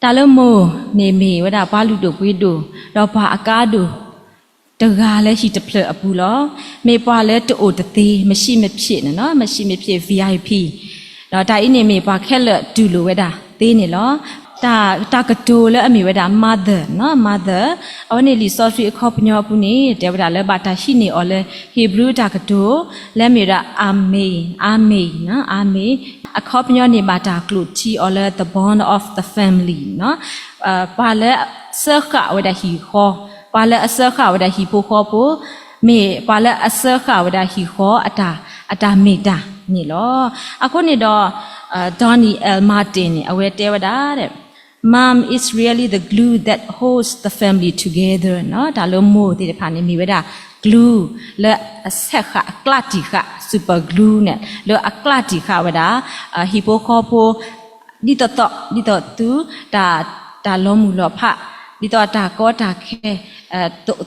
တၢ်လၢမိၢ်န့ၣ်မ့ၢ်ဝဲဒၣ်ပှၤလုၢ်ဒိၣ်ပှ့ၤဒိၣ် ဒီးပှၤအကါဒိၣ်တဂၤလၢဟံၣ်တဖျၢၣ်အပူၤလီၤ. မ့ၢ်ပှၤလၢတအိၣ်တသ့ မရှိမဖြစ်န့ၣ်နီၤ, မရှိမဖြစ် VIP ဒီးတၢ်အံၤန့ၣ်မ့ၢ်ပှၤခဲလၢာ်တူၢ်လိာ်ဝဲဒၣ်သ့န့ၣ်လီၤ. တၢ် တၢ်ကတိၤလၢအမ့ၢ်ဝဲဒၣ် mother နီၤ, mother အဝဲန့ၣ်လံာ်စီဆှံအခီပညီအပူၤန့ၣ် တဲဝဲဒၣ်လၢဘၣ်တၢ်ဟံးန့ၢ်အီၤလၢ Hebrew တၢ်ကတိၤ လၢအမ့ၢ်ဝဲဒၣ် အၤမ့ၣ်, အၤမ့ၣ်, အၤမ့ၣ်, အခီပညီန့ၣ်ဘၣ်တၢ်ကျိးထံအီၤလၢ the bond of the family နီၤ, ပှၤလၢအစၢဃာ်ဝဲဒၣ်ဟံၣ်ဃီ, ပှၤလၢအစၢဃာ်ဝဲဒၣ်ဟံၣ်ဖိဃီဖိ, မ့ၢ်ပှၤလၢအစၢဃာ်ဝဲဒၣ်ဟံၣ်ဃီအတၢ် အတၢ်မ့ၢ်တၢ်န့ၣ်လီၤ. အဃိန့ၣ်ဒီး Donnie L Martin န့ၣ် အဝဲတဲဝဲဒၣ် Mom is really the glue that holds the family together နီၤ, တၢ်လၢမိၢ်သ့ၣ်တဖၣ်န့ၣ် မ့ၢ်ဝဲဒၣ် glue လၢအဆဲးဃာ်အကျးတံၢ်ဃာ် super glue န့ၣ် လၢအကျးတံၢ်ဃာ်ဝဲဒၣ် ဟံၣ်ဖိဃီဖိ ဒ်သိးသိး ဒ်သိးသု တၢ် တၢ်လီၤမုၢ်လီၤဖး ဒ်သိးတၢ်ကီတၢ်ခဲ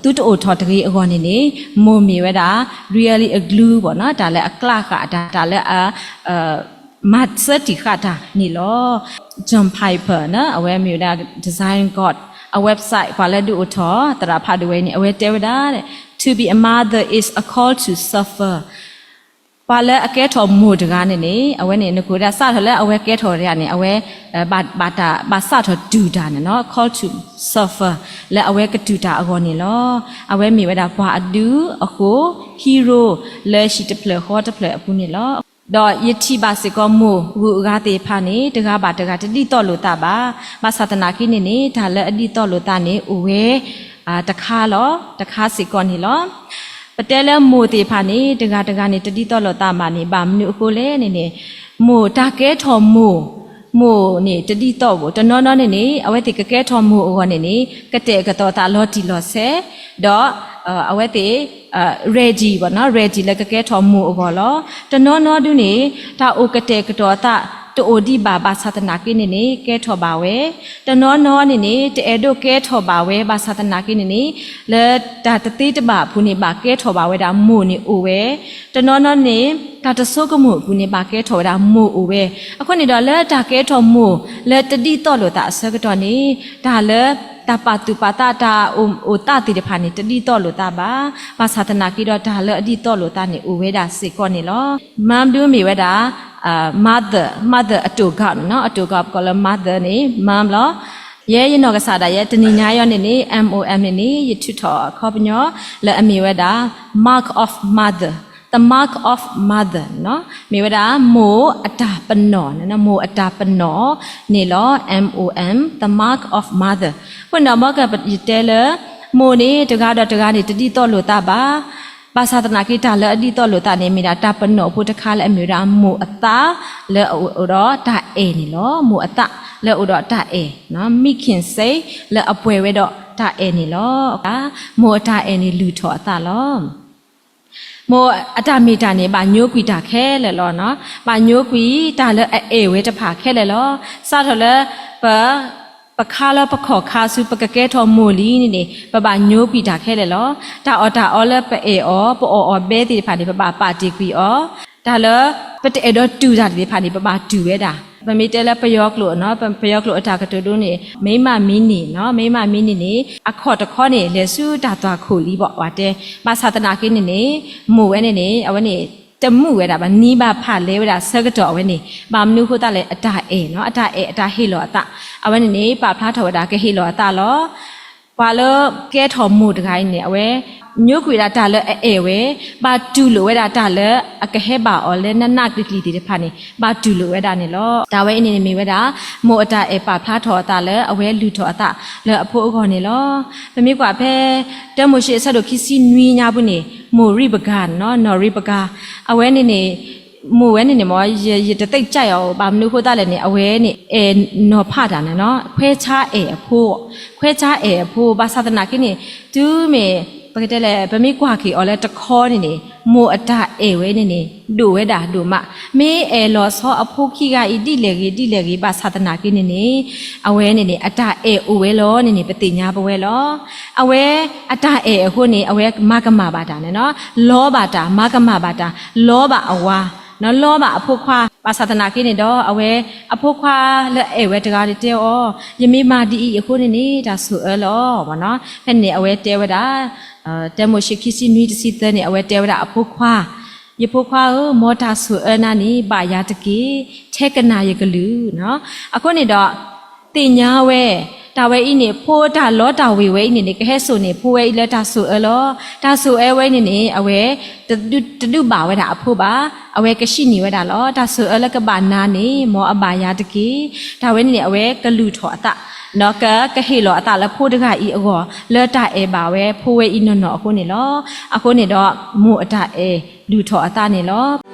သုတအိၣ်ထီၣ်တဂ့ၤအဂီၢ်န့ၣ်န့ၣ် မိၢ်မ့ၢ်ဝဲဒၣ် really a glue ဘၣ်နီၤ, တၢ်လၢအကျးဃာ်တၢ် တၢ်လၢအ မၤဆၢတံၢ်ဃာ်တၢ်န့ၣ်လီၤ. John Piper နီၤ, အဝဲမ့ၢ်ဝဲဒၣ် Design God အ website ပှၤလၢဒုးအိၣ်ထီၣ်သရၣ်ဖးဒိၣ်ဝဲန့ၣ် အဝဲတဲဝဲဒၣ် To be a mother is a call to suffer. ပှၤလၢအကဲထီၣ်မိၢ်တဂၤန့ၣ်န့ၣ် အဝဲန့ၣ် နကဒၣ်စးထီၣ်လၢအဝဲကဲထီၣ်တဂၤန့ၣ် အဝဲ ဘၣ် ဘၣ်တၢ် ဘၣ်စးထီၣ်တူၢ်တၢ်န့ၣ်နီၤ, call to suffer လၢအဝဲကတူၢ်တၢ်အဂီၢ်န့ၣ်လီၤ. အဝဲမ့ၢ်ဝဲဒၣ်ပှၤအဒုအဃိ hero လၢဟံၣ်တဖျၢၣ်ဃီတဖျၢၣ်အပူၤန့ၣ်လီၤ. ဒီးယထံၣ်ဘၣ်စ့ၢ်ကီးမိၢ်ဂုၤအဂၤသ့ၣ်တဖၣ်န့ၣ် တဂၤဘၣ်တဂၤတဒ်သိးလိာ်သးဘၣ်. ဘၣ်ဆၣ်သနာ်က့န့ၣ်န့ၣ် တၢ်လၢအဒ်သိးလိာ်သးန့ၣ် အိၣ်ဝဲ တခါလီၤ, တခါစ့ၢ်ကီးန့ၣ်လီၤ. ပတဲလၢမိၢ်သ့ၣ်တဖၣ်န့ၣ် တဂၤတဂၤန့ၣ် တဒ်သိးလိာ်သးဘၣ်န့ၣ် ဘၣ်မနုၤအဃိလဲၣ်န့ၣ်န့ၣ် မိၢ်တၢ်ကဲထီၣ်မိၢ်, မိၢ်န့ၣ်တဒ်သိးဘၣ်. တနီၤနီၤန့ၣ်န့ၣ် အဝဲသ့ၣ်ကကဲထီၣ်မိၢ်အဂီၢ်န့ၣ်န့ၣ် ကတဲာ်ကတီၤသးလီၤတံၢ်လီၤဆဲး, ဒီး အဝဲသ့ၣ် ready ဘၣ်နီၤ, ready လၢကကဲထီၣ်မိၢ်အဂီၢ်လီၤ. တနီၤနီၤဒုန့ၣ် တၢ်အိၣ်ကတဲာ်ကတီၤအသး တအိၣ်ဒံးဘၣ် ဘၣ်ဆၣ်သနာ်က့န့ၣ်န့ၣ် ကဲထီၣ်ဘၣ်ဝဲ. တနီၤနီၤန့ၣ်န့ၣ် တအဲၣ်ဒိးကဲထီၣ်ဘၣ်ဝဲ ဘၣ်ဆၣ်သနာ်က့န့ၣ်န့ၣ် လၢတၢ်တသ့တဘၣ်အပူၤန့ၣ် ဘၣ်ကဲထီၣ်ဘၣ်ဝဲဒၣ်မိၢ်န့ၣ်အိၣ်ဝဲ. တနီၤနီၤန့ၣ် တၢ်တဆိကမိၣ်အပူၤန့ၣ် ဘၣ်ကဲထီၣ်ဝဲဒၣ်မိၢ်အိၣ်ဝဲ. အဃိန့ၣ်ဒီး လၢတၢ်ကဲထီၣ်မိၢ် လၢတဒ်သိးလိာ်သးအဆၢကတီၢ်န့ၣ် တၢ်လၢ တၢ်ပာ်သူၣ်ပာ်သး တၢ်အိၣ်သးသ့ၣ်တဖၣ်န့ၣ် တဒ်သိးလိာ်သးဘၣ်. ဘၣ်ဆၣ်သနာ်က့ဒီး တၢ်လၢအဒ်သိးလိာ်သးန့ၣ် အိၣ်ဝဲဒၣ်စ့ၢ်ကီးန့ၣ်လီၤ. Mom ဒုမ့ၢ်ဝဲဒၣ် mother, mother အတိာ်ကါန့ၣ်နီၤ, အတိာ်ကါပကိးလၢ mother န့ၣ် mom လီၤ. ယဲယနီၢ်ကစၢ်ဒၣ်ယဲ တနံၤညါအံၤန့ၣ်န့ၣ် M O M န့ၣ်န့ၣ် ယထုးထီၣ်အခီပညီ လၢအမ့ၢ်ဝဲဒၣ် mark of mother, the mark of mother နီၤ, မ့ၢ်ဝဲဒၣ် မိၢ်အတၢ်ပနီၣ်န့ၣ်နီၤ, မိၢ်အတၢ်ပနီၣ်န့ၣ်လီၤ. M O M, the mark of mother. အဃိန့ၣ်ဒီး မ်ကယတဲလၢ မိၢ်န့ၣ် တဂၤဒီးတဂၤန့ၣ် တဒ်သိးလိာ်သးဘၣ်. ဘၣ်ဆၣ်သနာ်က့ တၢ်လၢအဒ်သိးလိာ်သးန့ၣ် မ့ၢ်ဒၣ်တၢ်ပနီၣ်ဖိတခါလၢအမ့ၢ်ဝဲဒၣ် မိၢ်အသးလၢအအိၣ်ဒီးတၢ်အဲၣ်န့ၣ်လီၤ. မိၢ်အသးလၢအအိၣ်ဒီးတၢ်အဲၣ်, မံၣ်ခ့ၣ်စ့ လၢအပှဲၤဝဲဒီးတၢ်အဲၣ်န့ၣ်လီၤ. မိၢ်အတၢ်အဲၣ်န့ၣ်လုၢ်ထီၣ်အသးလီၤ. မိၢ်အတၢ်မ့ၢ်တၢ်န့ၣ် ဘၣ်ညိကွံာ်တၢ်ခဲလၢာ်လီၤ. ဘၣ်ညိကွံာ်တၢ်လၢအအဲၣ်ဝဲတဖၣ်ခဲလၢာ်လီၤ. စးထီၣ်လၢ ပ ပခါလၢပခီၣ်ခါဆူ ပကကဲထီၣ်မိၢ်လံန့ၣ်န့ၣ် ပဘၣ်ညိကွံာ်တၢ်ခဲလၢာ်လီၤ. တၢ်အီၣ်တၢ်အီလၢပအဲၣ်အီၤ ပအီၣ်အီၤဘဲသ့ၣ်တဖၣ်န့ၣ် ပဘၣ်ပာ်တ့ၢ်ကွံာ်အီၤ. တၢ်လၢ ပတအဲၣ်ဒိးတူၢ်တၢ်သ့ၣ်တဖၣ်န့ၣ် ပဘၣ်တူၢ်ဝဲဒၣ်. ပမ့ၢ်တဲလၢပယီၤကျိာ်နီၤ, ပယီၤကျိာ်အတၢ်ကတိၤဒိန့ၣ် မိန်းမမင်းန့ၣ်နီၤ, မိန်းမမင်းန့ၣ်န့ၣ် အခီၣ်တခီန့ၣ် လဲၤဆူတၢ်သွၣ်ခိၣ်လံဘၣ်ဝဲတဲ. ဘၣ်ဆၣ်သနာ်က့န့ၣ်န့ၣ် မိၢ်ဝဲန့ၣ်န့ၣ် အဝဲန့ၣ် တမုာ်ဝဲဒၣ်ဘၣ် နံၤဘၣ်ဖးလဲဝဲဒၣ်ဆၢကတီၢ်အဝဲန့ၣ် ဘၣ်မနုၤအဃိသတးလဲၣ် အတၢ်အဲၣ်နီၤ, အတၢ်အဲၣ်အတၢ်ဟ့ၣ်လီၤအသး အဝဲန့ၣ်န့ၣ် ပာ်ဖျါထီၣ်ဝဲဒၣ်ကဟ့ၣ်လီၤအသးလီၤ. ပှၤလၢကဲထီၣ်မိၢ်တဂၤအံၤန့ၣ် အဝဲ ညိကွံာ်ဒၣ်တၢ်လၢအအဲၣ်ဝဲ, ဘၣ်တူၢ်လိာ်ဝဲဒၣ်တၢ်လၢအကဟဲဘၣ်အီၤလၢနးနးကျံၤကျံၤသ့ၣ်တဖၣ်န့ၣ် ဘၣ်တူၢ်လိာ်ဝဲဒၣ်န့ၣ်လီၤ. တၢ်ဝဲအံၤန့ၣ်န့ၣ်မ့ၢ်ဝဲဒၣ် မိၢ်အတၢ်အဲၣ်ပာ်ဖျါထီၣ်အသးလၢအဝဲလုၢ်ထီၣ်အသးလၢအဖိအဂီၢ်န့ၣ်လီၤ. ပမ့ၢ်ကွၢ်ဖဲ တၢမိၤၡ့အဆၢဒိၣ်ခံဆံနွံညါပူၤန့ၣ် မိၢ်ရံးဘကၤနီၤ, နီၢ်ရံးဘကၤ အဝဲန့ၣ်န့ၣ် မိၢ်ဝဲန့ၣ်န့ၣ်မ့ၢ် ယတသိၣ်ကၠဲးအီၤ ဘၣ်မနုၤအဃိသတးလဲၣ်န့ၣ် အဝဲန့ၣ် အဲၣ်နီၤဖးတၢ်န့ၣ်နီၤ, ခွဲးဆါအဲၣ်အဖိ, ခွဲးဆါအဲၣ်အဖိ ဘၣ်ဆၣ်သနာ်က့န့ၣ် တုၤမ့ၢ် ပကတဲလဲၣ် ပမ့ၢ်ကွၢ်က့ၤအီၤလၢတခီန့ၣ်န့ၣ် မိၢ်အတၢ်အဲၣ်ဝဲန့ၣ်န့ၣ် ဒိၣ်ဝဲဒၣ်ဒိၣ်မး, မ့ၢ်အဲၣ်လီၤဆီအဖိခံဂၤအံၤ ဒ်လဲၣ်ဂ့ၤဒ်လဲၣ်ဂ့ၤ ဘၣ်ဆၣ်သနာ်က့န့ၣ်န့ၣ် အဝဲန့ၣ်န့ၣ် အတၢ်အဲၣ်အိၣ်ဝဲလီၤန့ၣ်န့ၣ် ပသ့ၣ်ညါပဝဲလီၤ. အဝဲအတၢ်အဲၣ်အဃိန့ၣ် အဝဲမၤကမၣ်ဘၣ်တၢ်န့ၣ်နီၤ, လီဘၣ်တၢ် မၤကမၣ်ဘၣ်တၢ် လီဘၣ်အဝၤ, လီဘၣ်အဖိခွါ ဘၣ်ဆၣ်သနာ်က့န့ၣ်ဒီး အဝဲအဖိခွါလၢအအဲၣ်ဝဲတဂၤန့ၣ်တဲအီၤ, ယမ့ၢ်မၤဒ်အံၤအဃိန့ၣ်န့ၣ် တၢ်ဆိၣ်အၢလီၤ. ဖဲန့ၣ်န့ၣ် အဝဲတဲဝဲဒၣ်, တၢမိၤၡ့ခံဆံနွံတဆံသၢန့ၣ် အဝဲတဲဝဲဒၣ်အဖိခွါ, ယဖိခွါဧၢ, မ်တၢ်ဆိၣ်အၢနၤန့ၣ် ဘၣ်ယၤတက့ၢ်, ထဲကနၣ်ယကလုၢ်. အဃိန့ၣ်ဒီး သ့ၣ်ညါဝဲ, တၢ်ဝဲအံၤန့ၣ် ဖိတၢ်လီတၢ်ဝ့ၤဝဲအံၤန့ၣ်န့ၣ် ကဟဲစိာ်န့ၢ်ဖိဝဲအံၤလၢတၢ်ဆိၣ်အၢလီၤ. တၢ်ဆိၣ်အၢဝဲအံၤန့ၣ်န့ၣ် အဝဲတဒုးဘၣ်ဝဲဒၣ်အဖိဘၣ်, အဝဲကဟံးန့ၢ်ဝဲဒၣ်လီၤ. တၢ်ဆိၣ်အၢလၢကဘၣ်နၤန့ၣ် မ်အဘၣ်ယၤတက့ၢ်. တၢ်ဝဲန့ၣ်န့ၣ် အဝဲကလုၢ်ထီၣ်အသး, ဒီးကကဟ့ၣ်လီၤအသးလၢဖိတဂၤအံၤအဂီၢ် လၢတၢ်အဲၣ်ဘၣ်ဝဲဖိဝဲအံၤနီၢ်နီၢ်အဃိန့ၣ်လီၤ. အဃိန့ၣ်ဒီး မိၢ်အတၢ်အဲၣ်လုၢ်ထီၣ်အသးန့ၣ်လီၤ.